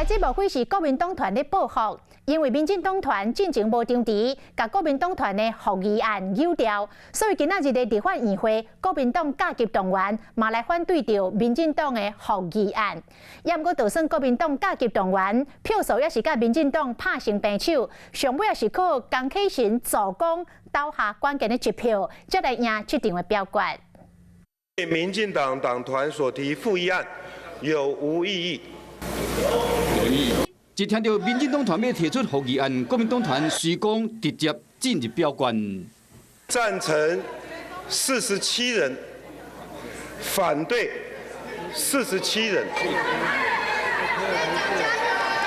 來，這無非是國民黨團咧報復，因為民進黨團進前無張持，共國民黨團的復議案扭掉，所以今仔日的立法院會，國民黨加急動員，嘛來反對著民進黨的復議案。也毋過，就算國民黨加急動員，票數也是佮民進黨拍成平手，上尾也是靠江啟臣助攻投下關鍵的一票，才來贏這場的表決。對民進黨黨團所提復議案有無異議？有異議。一聽著民進黨團欲提出復議案，國民黨團隨講直接進入表決。贊成47人，反對47人。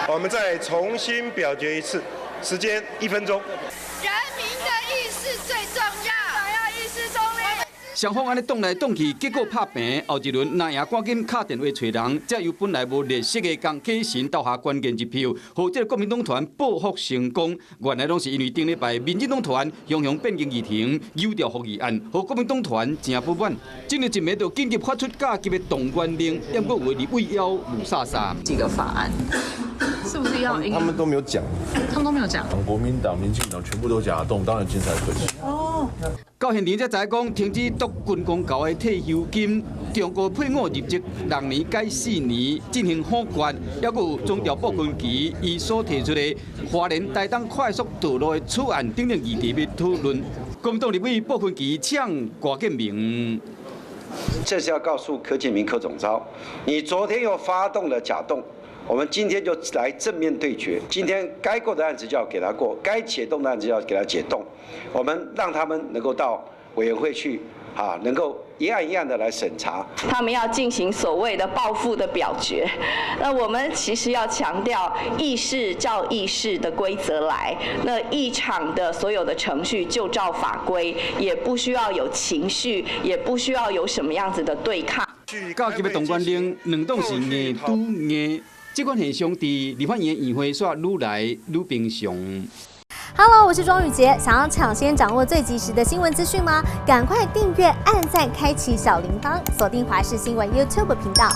我們再重新表決一次，時間1分鐘。人民的意識最重要，要意識中立。雙方按呢擋來擋去，結果拍平。後一輪若贏趕緊敲電話揣人，才由本來無劣勢的江啟臣投下關鍵一票，予這個國民黨團報復成功。原來攏是因為頂禮拜民進黨團雄雄變更議程，扭掉復議案，予國民黨團誠不滿。這個一暝就緊急發出加急的動員令，毋過有立委猶霧煞煞。幾個法案，是不是要？他們都沒有講，他們都沒有講。國民黨、民進黨全部都假動，當然精彩可期。哦。到現場才知講，停止奪軍公教的退休金，中國配偶入籍6年改4年進行否決，抑閣有總調布坤奇伊所提出的花蓮台東快速道路的草案等等議題欲討論。國民黨立委布坤奇嗆郭建明。這是要告訴柯建銘柯總召，你昨天又發動了假動，我們今天就來正面對決。今天該過的案子就要給他過，該解凍的案子要給他解凍。我們讓他們能夠到委員會去，啊，能夠一案一案的來審查。他們要進行所謂的報復的表決，那我們其實要強調議事照議事的規則來，那議場的所有的程序就照法規，也不需要有情緒，也不需要有什麼樣子的對抗。加急的動員令，兩黨是硬拄硬，這款現象佇立法院院會煞愈來愈平常。 Hello，我是莊宇潔，想要搶先掌握最及時的新聞資訊嗎？趕快訂閱、按讚、開啟小鈴鐺，鎖定華視新聞 YouTube 頻道。